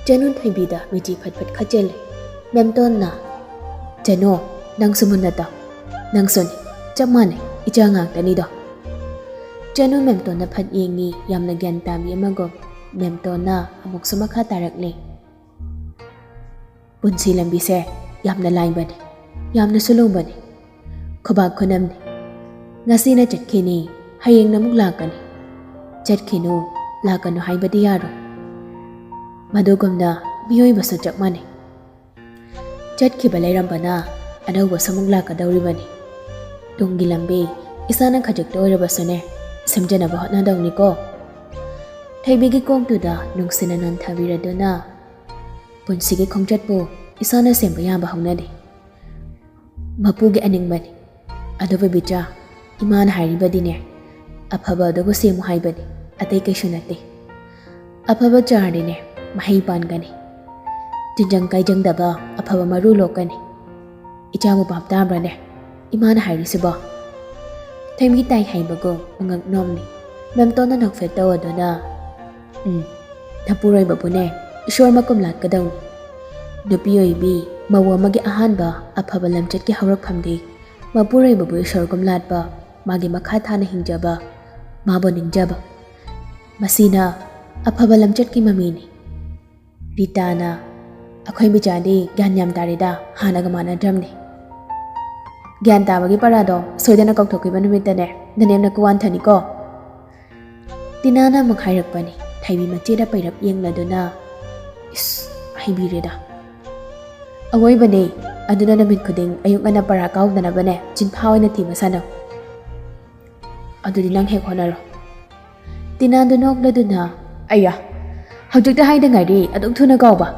ꯆꯅꯨ ꯊꯣꯏꯕꯤꯗ ꯃꯤꯆꯤ ꯐꯠ ꯐꯠ ꯈꯠꯆꯤꯜꯂꯤ꯫ ꯃꯦꯝꯇꯣꯟꯅ, "ꯆꯅꯨ, ꯅꯪꯁꯨ ꯃꯨꯟꯅ ꯇꯥꯎ꯫ ꯅꯪꯁꯨꯅꯤ, ꯆꯞ ꯃꯥꯟꯅꯩ, ꯏꯆꯥ ꯉꯥꯛꯇꯅꯤꯗꯣ꯫" ꯆꯅꯨ ꯃꯦꯝꯇꯣꯟꯗ ꯐꯠ ꯌꯦꯡꯉꯤ, ꯌꯥꯝꯅ ꯒ꯭ꯌꯥꯟ ꯇꯥꯕꯤ ꯑꯃꯒꯨꯝ꯫ ꯃꯦꯝꯇꯣꯟꯅ ꯑꯃꯨꯛꯁꯨ ꯃꯈꯥ ꯇꯥꯔꯛꯂꯤ꯫ ꯄꯨꯟꯁꯤ ꯂꯝꯕꯤꯁꯦ ꯌꯥꯝꯅ ꯂꯥꯏꯕꯅꯤ, ꯌꯥꯝꯅꯁꯨ ꯂꯨꯕꯅꯤ꯫ ꯈꯨꯕꯥꯛ ꯈꯨꯅꯝꯅꯤ꯫ ꯉꯁꯤꯅ ꯆꯠꯈꯤꯅꯤ, ꯍꯌꯦꯡꯅ ꯑꯃꯨꯛ ꯂꯥꯛꯀꯅꯤ꯫ ꯆꯠꯈꯤꯅꯨ, ꯂꯥꯛꯀꯅꯨ ꯍꯥꯏꯕꯗꯤ ꯌꯥꯔꯣꯏ꯫ ꯃꯗꯨꯒꯨꯝꯅ ꯃꯤꯑꯣꯏꯕꯁꯨ ꯆꯞ ꯃꯥꯟꯅꯩ꯫ ꯆꯠꯈꯤꯕ ꯂꯩꯔꯝꯕꯅ ꯑꯅꯧꯕꯁꯨ ꯑꯃꯨꯛ ꯂꯥꯛꯀꯗꯧꯔꯤꯕꯅꯤ꯫ ꯇꯨꯡꯒꯤ ꯂꯝꯕꯤ ꯏꯁꯥꯅ ꯈꯖꯤꯛꯇ ꯑꯣꯏꯔꯕꯁꯨꯅꯦ, ꯁꯦꯝꯖꯅꯕ ꯍꯣꯠꯅꯗꯧꯅꯤꯀꯣ꯫ ꯊꯣꯏꯕꯤꯒꯤ ꯀꯣꯛꯇꯨꯗ ꯅꯨꯡꯁꯤꯅ ꯅꯟꯊꯕꯤꯔꯗꯨꯅ, ꯄꯨꯟꯁꯤꯒꯤ ꯈꯣꯡꯆꯠꯄꯨ ꯏꯁꯥꯅ ꯁꯦꯝꯕ ꯌꯥꯕ ꯍꯧꯅꯗꯦ꯫ ꯃꯄꯨꯒꯤ ꯑꯅꯤꯡꯕꯅꯤ꯫ ꯑꯗꯨꯕꯨ ꯕꯤꯆꯥ, ꯏꯃꯥꯅ ꯍꯥꯏꯔꯤꯕꯗꯤꯅꯦ, ꯑꯐꯕ ꯑꯗꯨꯕꯨ ꯁꯦꯝꯃꯨ ꯍꯥꯏꯕꯅꯤ, ꯑꯇꯩ ꯀꯩꯁꯨ ꯅꯠꯇꯦ꯫ ꯑꯐꯕ ꯆꯥꯔꯗꯤꯅꯦ, ꯃꯍꯩ ꯄꯥꯟꯒꯅꯤ꯫ ꯇꯤꯟꯖꯪ ꯀꯥꯏꯖꯪꯗꯕ ꯑꯐꯕ ꯃꯔꯨ ꯂꯣꯛꯀꯅꯤ꯫ ꯏꯆꯥꯕꯨ ꯚꯥꯞ ꯇꯥꯕ꯭ꯔꯅꯦ ꯏꯃꯥꯅ ꯍꯥꯏꯔꯤꯁꯤꯕꯣ? ꯊꯣꯏꯕꯤ ꯇꯥꯏ ꯍꯩꯕꯒꯨꯝ ꯃꯉꯛ ꯅꯣꯝꯃꯤ꯫ ꯃꯦꯝꯇꯣꯟꯅ ꯅꯣꯛꯐꯦꯠ ꯇꯧꯗꯨꯅ, "ꯎꯝ, ꯅꯄꯨꯔꯣꯏꯕꯕꯨꯅꯦ, ꯏꯁꯣꯔ ꯃꯀꯨꯝ ꯂꯥꯠꯀꯗꯧꯅꯤ꯫ ꯅꯨꯄꯤ ꯑꯣꯏꯕꯤ, ꯃꯧ ꯑꯃꯒꯤ ꯑꯍꯥꯟꯕ ꯑꯐꯕ ꯂꯝꯆꯠꯀꯤ ꯍꯧꯔꯛꯐꯝꯗꯤ ꯃꯄꯨꯔꯣꯏꯕꯕꯨ ꯏꯁꯣꯔꯒꯨꯝ ꯂꯥꯠꯄ, ꯃꯥꯒꯤ ꯃꯈꯥ ꯊꯥꯅ ꯍꯤꯡꯖꯕ, ꯃꯥꯕꯨ ꯅꯤꯡꯖꯕ꯫ ꯃꯁꯤꯅ ꯑꯐꯕ ꯂꯝꯆꯠꯀꯤ ꯃꯃꯤꯅꯤ꯫" ꯔꯤꯇꯥꯅ, "ꯑꯩꯈꯣꯏ ꯃꯤꯆꯥꯗꯤ ꯒ꯭ꯌꯥꯟ ꯌꯥꯝ ꯇꯥꯔꯦꯗ, ꯍꯥꯟꯅꯒ ꯃꯥꯟꯅꯗ꯭ꯔꯕꯅꯤ꯫ ꯒ꯭ꯌꯥꯟ ꯇꯥꯕꯒꯤ ꯄꯔꯥꯗꯣ ꯁꯣꯏꯗꯅ ꯀꯥꯎꯊꯣꯛꯈꯤꯕ ꯅꯨꯃꯤꯠꯇꯅꯦ, ꯅꯅꯦꯝ ꯅꯀꯨ ꯋꯥꯟꯊꯅꯤꯀꯣ꯫" ꯇꯤꯅꯥꯅ ꯑꯃꯨꯛ ꯍꯥꯏꯔꯛꯄꯅꯤ, ꯊꯣꯏꯕꯤ ꯃꯆꯦꯗ ꯄꯩꯔꯞ ꯌꯦꯡꯂꯗꯨꯅ, "ꯏꯁ, ꯍꯩꯕꯤꯔꯦꯗ꯫ ꯑꯋꯣꯏꯕꯅꯦ, ꯑꯗꯨꯅ ꯅꯨꯃꯤꯠ ꯈꯨꯗꯤꯡ ꯑꯌꯨꯛ ꯉꯟꯅ ꯄꯔꯥ ꯀꯥꯎꯗꯅꯕꯅꯦ, ꯆꯤꯟꯐꯥ ꯑꯣꯏꯅ ꯊꯤꯕ ꯁꯥꯟꯅꯧ꯫ ꯑꯗꯨꯗꯤ ꯅꯪ ꯍꯦꯛ ꯍꯣꯠꯅꯔꯣ꯫" ꯇꯤꯅꯥꯗꯨ ꯅꯣꯛꯂꯗꯨꯅ, "ꯑꯩꯌꯥ, ꯍꯧꯖꯤꯛꯇ ꯍꯥꯏꯗ ꯉꯥꯏꯔꯤ, ꯑꯗꯨꯛ ꯊꯨꯅ ꯀꯥꯎꯕ?"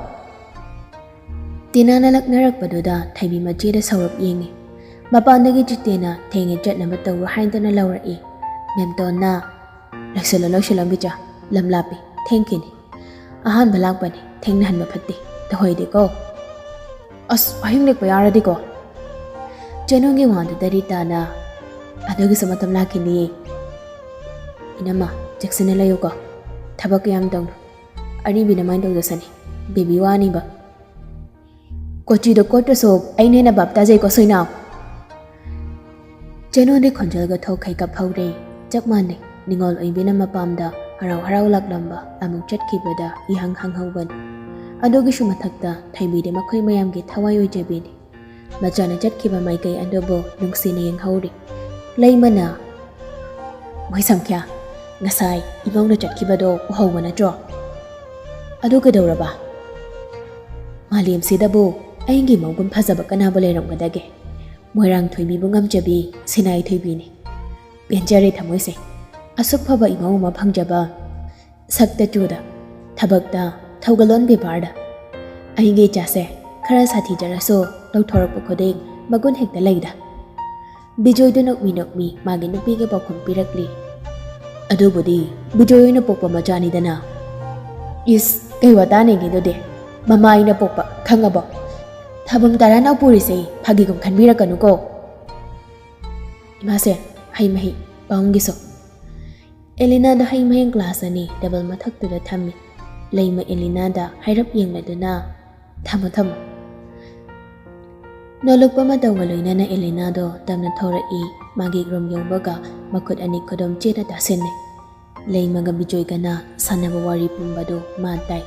ꯇꯤꯅꯥꯅ ꯂꯛꯅꯔꯛꯄꯗꯨꯗ ꯊꯣꯏꯕꯤ ꯃꯆꯦꯗ ꯁꯧꯔꯞ ꯌꯦꯡꯉꯤ꯫ ꯃꯄꯥꯟꯗꯒꯤ ꯆꯤꯇꯦꯅ ꯊꯦꯡꯉꯦ, ꯆꯠꯅꯕ ꯇꯧꯔꯣ ꯍꯥꯏꯗꯨꯅ ꯂꯧꯔꯛꯏ꯫ ꯃꯦꯝꯇꯣꯟꯅ, "ꯂꯣꯏꯁꯤꯜꯂꯣ, ꯂꯣꯏꯁꯤꯜꯂꯣ ꯕꯤꯆꯥ, ꯂꯝ ꯂꯥꯞꯄꯤ, ꯊꯦꯡꯈꯤꯅꯤ꯫ ꯑꯍꯥꯟꯕ ꯂꯥꯛꯄꯅꯤ, ꯊꯦꯡꯅꯍꯟꯕ ꯐꯠꯇꯦ, ꯇꯧꯍꯩꯗꯦꯀꯣ꯫ ꯑꯁ, ꯑꯍꯤꯡ ꯂꯦꯛꯄ ꯌꯥꯔꯗꯤꯀꯣ꯫" ꯆꯦꯅꯨꯒꯤ ꯋꯥꯗꯨꯗ ꯔꯤꯇꯥꯅ, "ꯑꯗꯨꯒꯤꯁꯨ ꯃꯇꯝ ꯂꯥꯛꯈꯤꯅꯤꯌꯦ꯫ ꯏꯅꯝꯃ, ꯆꯦꯛꯁꯤꯟꯅ ꯂꯩꯌꯨꯀꯣ꯫ ꯊꯕꯛ ꯀꯌꯥꯝ ꯇꯧꯅꯨ꯫ ꯑꯔꯤꯕꯤꯅ ꯃꯥꯏ ꯇꯧꯖꯁꯅꯤ꯫ ꯕꯦꯕꯤ ꯋꯥꯅꯤꯕ꯫" "ꯀꯣꯆꯤꯗꯣ ꯀꯣꯠꯇ꯭ꯔꯁꯨ ꯑꯩꯅ ꯍꯦꯟꯅ ꯚꯥꯞ ꯇꯥꯖꯩꯀꯣ, ꯁꯣꯏꯅꯥꯎ꯫" ꯆꯦꯅꯨꯗꯤ ꯈꯣꯟꯖꯦꯜꯒ ꯊꯣꯛꯈꯩ ꯀꯞꯍꯧꯔꯦ꯫ ꯆꯞ ꯃꯥꯟꯅꯩ, ꯅꯤꯉꯣꯜ ꯑꯣꯏꯕꯤꯅ ꯃꯄꯥꯝꯗ ꯍꯔꯥꯎ ꯍꯔꯥꯎ ꯂꯥꯛꯂꯝꯕ ꯑꯃꯨꯛ ꯆꯠꯈꯤꯕꯗ ꯏꯍꯪ ꯍꯪꯍꯧꯕꯅꯤ꯫ ꯑꯗꯨꯒꯤꯁꯨ ꯃꯊꯛꯇ ꯊꯣꯏꯕꯤꯗꯤ ꯃꯈꯣꯏ ꯃꯌꯥꯝꯒꯤ ꯊꯋꯥꯏ ꯑꯣꯏꯖꯕꯤꯅꯤ꯫ ꯃꯆꯥꯅ ꯆꯠꯈꯤꯕ ꯃꯥꯏꯀꯩ ꯑꯗꯨꯕꯨ ꯅꯨꯡꯁꯤꯅ ꯌꯦꯡꯍꯧꯔꯤ꯫ ꯂꯩꯃꯅ, "ꯃꯣꯏ ꯁꯝꯈ꯭ꯌꯥ, ꯉꯁꯥꯏ ꯏꯃꯧꯅ ꯆꯠꯈꯤꯕꯗꯣ ꯎꯍꯧꯕ ꯅꯠꯇ꯭ꯔꯣ? ꯑꯗꯨ ꯀꯩꯗꯧꯔꯕ? ꯃꯥꯂꯦꯝꯁꯤꯗꯕꯨ ꯑꯩꯒꯤ ꯃꯧꯒꯨꯝ ꯐꯖꯕ ꯀꯅꯥꯕꯨ ꯂꯩꯔꯝꯒꯗꯒꯦ? ꯃꯣꯏꯔꯥꯡ ꯊꯣꯏꯕꯤꯕꯨ ꯉꯝꯖꯕꯤ ꯁꯤꯅꯥꯏ ꯊꯣꯏꯕꯤꯅꯤ꯫ ꯄꯦꯟꯖꯔꯦ ꯊꯃꯣꯏꯁꯦ꯫ ꯑꯁꯨꯛ ꯐꯕ ꯏꯃꯧ ꯑꯃ ꯐꯪꯖꯕ꯫ ꯁꯛꯇ ꯆꯨꯗ, ꯊꯕꯛꯇ, ꯊꯧꯒꯜꯂꯣꯟ ꯕꯦꯕꯥꯔꯗ꯫ ꯑꯩꯒꯤ ꯏꯆꯥꯁꯦ ꯈꯔ ꯁꯥꯊꯤꯖꯔꯁꯨ ꯇꯧꯊꯣꯔꯛꯄ ꯈꯨꯗꯤꯡ ꯃꯒꯨꯟ ꯍꯦꯛꯇ ꯂꯩꯗ꯫ ꯕꯤꯖꯣꯏꯗꯨ ꯅꯣꯛꯃꯤ ꯅꯣꯛꯃꯤ ꯃꯥꯒꯤ ꯅꯨꯄꯤꯒꯤ ꯄꯥꯎꯈꯨꯝ ꯄꯤꯔꯛꯂꯤ꯫ ꯑꯗꯨꯕꯨꯗꯤ ꯕꯤꯖꯣꯏ ꯑꯣꯏꯅ ꯄꯣꯛꯄ ꯃꯆꯥꯅꯤꯗꯅ꯫ ꯏꯁ, ꯀꯩ ꯋꯥꯇꯥꯅꯦꯒꯦ ꯑꯗꯨꯗꯤ? ꯃꯃꯥ ꯑꯩꯅ ꯄꯣꯛꯄ, ꯈꯪꯉꯕꯣ? ꯊꯥꯕꯨꯝ ꯇꯔꯥꯅꯥꯎ ꯄꯨꯔꯤꯁꯦ ꯐꯥꯒꯤꯒꯨꯝ ꯈꯟꯕꯤꯔꯛꯀꯅꯨꯀꯣ꯫ ꯏꯃꯥꯁꯦ, ꯍꯩ ꯃꯍꯤ, ꯄꯥꯎꯡꯒꯤꯁꯨ꯫ ꯑꯦꯂꯤꯅꯥꯗ ꯍꯩ ꯃꯍꯤ ꯒ꯭ꯂꯥꯁ ꯑꯅꯤ ꯇꯦꯕꯜ ꯃꯊꯛꯇꯨꯗ ꯊꯝꯃꯤ꯫ ꯂꯩꯃ ꯑꯦꯂꯤꯅꯥꯗ ꯍꯥꯏꯔꯞ ꯌꯦꯡꯂꯗꯨꯅ, "ꯊꯝꯃꯣ, ꯊꯝꯃꯣ"꯫ ꯅꯣꯂꯨꯛꯄ ꯃꯇꯧꯒ ꯂꯣꯏꯅꯅ ꯑꯦꯂꯤꯅꯥꯗꯣ ꯇꯞꯅ ꯊꯧꯔꯛꯏ꯫ ꯃꯥꯒꯤ ꯔꯨꯝ ꯌꯧꯕꯒ ꯃꯈꯨꯠ ꯑꯅꯤ ꯈꯨꯗꯣꯝ ꯆꯦꯠꯅ ꯇꯥꯁꯤꯟꯅꯩ꯫ ꯂꯩꯃꯒ ꯕꯤꯖꯣꯏꯒꯅ ꯁꯥꯟꯅꯕ ꯋꯥꯔꯤ ꯄꯨꯝꯕꯗꯨ ꯃꯥ ꯇꯥꯏ꯫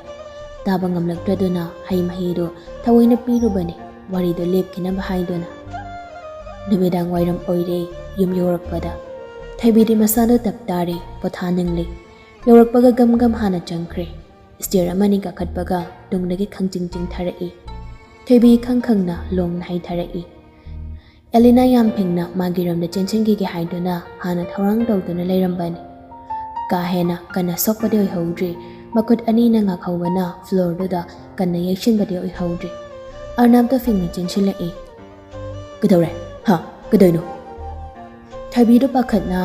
ꯇꯥꯕ ꯉꯝꯂꯛꯇ꯭ꯔꯗꯨꯅ ꯍꯩ ꯃꯍꯤꯗꯨ ꯊꯑꯣꯏꯅ ꯄꯤꯔꯨꯕꯅꯤ, ꯋꯥꯔꯤꯗꯨ ꯂꯦꯞꯈꯤꯅꯕ ꯍꯥꯏꯗꯨꯅ꯫ ꯅꯨꯃꯤꯗꯥꯡ ꯋꯥꯏꯔꯝ ꯑꯣꯏꯔꯦ꯫ ꯌꯨꯝ ꯌꯧꯔꯛꯄꯗ ꯊꯣꯏꯕꯤꯗꯤ ꯃꯁꯥꯗꯨ ꯇꯞ ꯇꯥꯔꯦ, ꯄꯣꯊꯥꯅꯤꯡꯂꯦ꯫ ꯌꯧꯔꯛꯄꯒ ꯒꯝ ꯒꯝ ꯍꯥꯟꯅ ꯆꯪꯈ꯭ꯔꯦ꯫ ꯁ꯭ꯇꯤꯌꯔ ꯑꯃꯅꯤ ꯀꯥꯈꯠꯄꯒ ꯇꯨꯡꯗꯒꯤ ꯈꯪꯆꯤꯡ ꯆꯤꯡꯊꯔꯛꯏ꯫ ꯊꯣꯏꯕꯤ ꯈꯪ ꯈꯪꯅ ꯂꯣꯡꯅ ꯍꯥꯏꯊꯔꯛꯏ꯫ ꯑꯦꯂꯤꯅꯥ ꯌꯥꯝ ꯐꯤꯡꯅ ꯃꯥꯒꯤ ꯔꯨꯝꯗ ꯆꯦꯟꯁꯤꯟꯈꯤꯒꯦ ꯍꯥꯏꯗꯨꯅ ꯍꯥꯟꯅ ꯊꯧꯔꯥꯡ ꯇꯧꯗꯨꯅ ꯂꯩꯔꯝꯕꯅꯤ꯫ ꯀꯥ ꯍꯦꯟꯅ ꯀꯟꯅ ꯁꯣꯛꯄꯗꯤ ꯑꯣꯏꯍꯧꯗ꯭ꯔꯤ꯫ ꯃꯈꯨꯠ ꯑꯅꯤꯅ ꯉꯥꯛꯍꯧꯕꯅ ꯐ꯭ꯂꯣꯔꯗꯨꯗ ꯀꯟꯅ ꯌꯩꯁꯤꯟꯕꯗꯤ ꯑꯣꯏꯍꯧꯗ꯭ꯔꯤ꯫ ꯑꯔꯅꯥꯞꯇ ꯐꯤꯡꯅ ꯆꯦꯟꯁꯤꯜꯂꯛꯏ꯫ "ꯀꯩꯗꯧꯔꯦ? ꯍꯥ? ꯀꯩꯗꯧꯏꯅꯣ?" ꯊꯣꯏꯕꯤꯗꯨ ꯄꯥꯈꯠꯅ,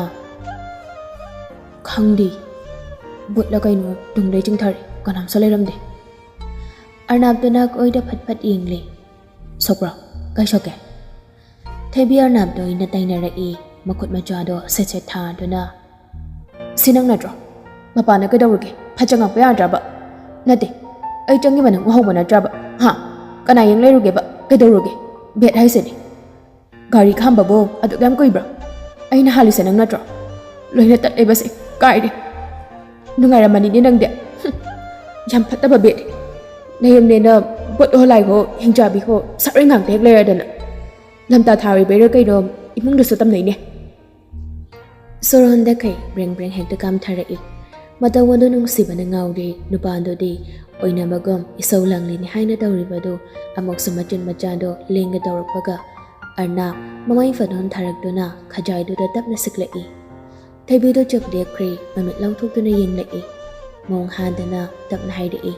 "ꯈꯪꯗꯦ꯫ ꯕꯨꯠꯂ ꯀꯩꯅꯣ ꯇꯨꯡꯗꯩ ꯆꯤꯡꯊꯔꯛꯏ꯫ ꯀꯅꯥꯝꯁꯨ ꯂꯩꯔꯝꯗꯦ"꯫ ꯑꯔꯅꯥꯞꯇꯨꯅ ꯑꯣꯏꯗ ꯐꯠ ꯐꯠ ꯌꯦꯡꯂꯦ꯫ "ꯁꯣꯛꯄ꯭ꯔꯣ? ꯀꯥꯏ ꯁꯣꯛꯀꯦ?" ꯊꯣꯏꯕꯤ ꯑꯔꯅꯥꯞꯇꯣ ꯑꯣꯏꯅ ꯇꯩꯅꯔꯛꯏ꯫ ꯃꯈꯨꯠ ꯃꯆꯥꯗꯣ ꯁꯦꯠ ꯁꯦꯠ ꯊꯥꯗꯨꯅ, "ꯁꯤ ꯅꯪ ꯅꯠꯇ꯭ꯔꯣ? ꯃꯄꯥꯟꯗ ꯀꯩꯗꯧꯔꯨꯒꯦ? ꯐꯠ ꯆꯪꯉꯛꯄ ꯌꯥꯗ꯭ꯔꯕ?" "ꯅꯠꯇꯦ, ꯑꯩ ꯆꯪꯉꯤꯕ ꯅꯪ ꯎꯍꯧꯕ ꯅꯠꯇ꯭ꯔꯕ? ꯍꯥ? ꯀꯅꯥ ꯌꯦꯡ ꯂꯩꯔꯨꯒꯦꯕ? ꯀꯩꯗꯧꯔꯨꯒꯦ? ꯕꯦꯠ ꯍꯥꯏꯁꯤꯅꯤ꯫ ꯒꯥꯔꯤ ꯈꯥꯝꯕꯕꯨ ꯑꯗꯨꯛ ꯌꯥꯝ ꯀꯨꯏꯕ꯭ꯔꯣ? ꯑꯩꯅ ꯍꯥꯜꯂꯤꯁꯦ ꯅꯪ ꯅꯠꯇ꯭ꯔꯣ? ꯂꯣꯏꯅ ꯇꯠꯂꯦꯕꯁꯦ꯫ ꯀꯥꯏꯔꯦ꯫ ꯅꯨꯡꯉꯥꯏꯔꯝꯃꯅꯤꯅꯦ ꯅꯪꯗꯤ꯫ ꯍꯨꯝ, ꯌꯥꯝ ꯐꯠꯇꯕ ꯕꯦꯠꯅꯤ꯫ ꯅꯌꯨꯝꯅꯦꯅ ꯕꯣꯠ ꯍꯣ ꯂꯥꯏ ꯍꯣ ꯍꯤꯡꯆꯥꯕꯤ ꯍꯣ ꯁꯥꯔꯣꯏ ꯉꯥꯛꯇ ꯍꯦꯛ ꯂꯩꯔꯗꯅ ꯂꯝꯇꯥ ꯊꯥꯔꯤꯕꯩꯔꯥ ꯀꯩꯅꯣ ꯏꯃꯨꯡꯗꯁꯨ ꯇꯝꯅꯩꯅꯦ"꯫ ꯁꯣꯔ ꯍꯣꯟꯗꯈꯩ ꯕ꯭ꯔꯦꯡ ꯕ꯭ꯔꯦꯡ ꯍꯦꯛꯇ ꯀꯥꯝꯊꯔꯛꯏ꯫ ꯃꯇꯧ ꯑꯗꯨ ꯅꯨꯡꯁꯤꯕꯅ ꯉꯥꯎꯔꯦ꯫ ꯅꯨꯄꯥꯗꯨꯗꯤ ꯑꯣꯏꯅꯕꯒꯨꯝ ꯏꯁꯧ ꯂꯥꯡꯂꯤꯅꯤ ꯍꯥꯏꯅ ꯇꯧꯔꯤꯕꯗꯨ ꯑꯃꯨꯛꯁꯨ ꯃꯆꯤꯟ ꯃꯆꯥꯗꯣ ꯂꯦꯡꯒꯦ ꯇꯧꯔꯛꯄꯒ ꯑꯔꯅꯥꯞ ꯃꯃꯩ ꯐꯠ ꯍꯣꯟꯊꯔꯛꯇꯨꯅ ꯈꯖꯥꯏꯗꯨꯗ ꯇꯞꯅ ꯁꯤꯛꯂꯛꯏ꯫ ꯊꯣꯏꯕꯤꯗꯣ ꯆꯞ ꯂꯦꯞꯈ꯭ꯔꯦ, ꯃꯃꯤꯠ ꯂꯥꯎꯊꯣꯛꯇꯨꯅ ꯌꯦꯡꯂꯛꯏ꯫ ꯃꯑꯣꯡ ꯍꯥꯗꯅ ꯇꯞꯅ ꯍꯥꯏꯔꯛꯏ,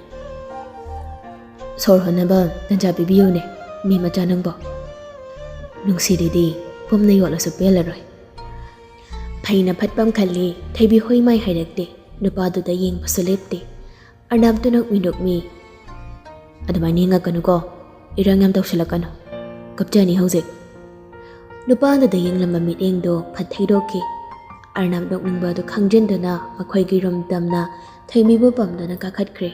"ꯁꯣꯔ ꯍꯣꯟꯅꯕ ꯇꯟꯖꯥ ꯄꯤꯕꯤꯌꯨꯅꯦ, ꯃꯤ ꯃꯆꯥ ꯅꯪꯕꯣ"꯫ ꯅꯨꯡꯁꯤꯔꯤꯗꯤ ꯄꯨꯝꯅ ꯌꯣꯠꯂꯁꯨ ꯄꯦꯜꯂꯔꯣꯏ꯫ ꯐꯩꯅ ꯐꯠꯄꯝ ꯈꯜꯂꯤ, ꯊꯣꯏꯕꯤ ꯍꯣꯏ ꯃꯥꯏ ꯍꯥꯏꯔꯛꯇꯦ꯫ ꯅꯨꯄꯥꯗꯨꯗ ꯌꯦꯡꯕꯁꯨ ꯂꯦꯞꯇꯦ꯫ ꯑꯔꯅꯥꯞꯇꯨ ꯅꯣꯛꯃꯤ ꯅꯣꯛꯃꯤ꯫ "ꯑꯗꯨꯃꯥꯏꯅ ꯌꯦꯡꯉꯛꯀꯅꯨꯀꯣ, ꯏꯔꯥꯡ ꯌꯥꯝ ꯇꯧꯁꯤꯜꯂꯛꯀꯅꯨ꯫ ꯀꯞꯆꯅꯤ ꯍꯧꯖꯤꯛ꯫" ꯅꯨꯄꯥꯗꯨꯗ ꯌꯦꯡꯂꯝꯕ ꯃꯤꯠꯌꯦꯡꯗꯣ ꯐꯠ ꯊꯩꯗꯣꯛꯈꯤ꯫ ꯑꯔꯅꯥꯞ ꯅꯣꯛꯅꯤꯡꯕ ꯑꯗꯨ ꯈꯪꯖꯤꯟꯗꯨꯅ ꯃꯈꯣꯏꯒꯤ ꯔꯨꯝ ꯇꯝꯅ ꯊꯣꯏꯕꯤꯕꯨ ꯄꯝꯗꯨꯅ ꯀꯥꯈꯠꯈ꯭ꯔꯦ꯫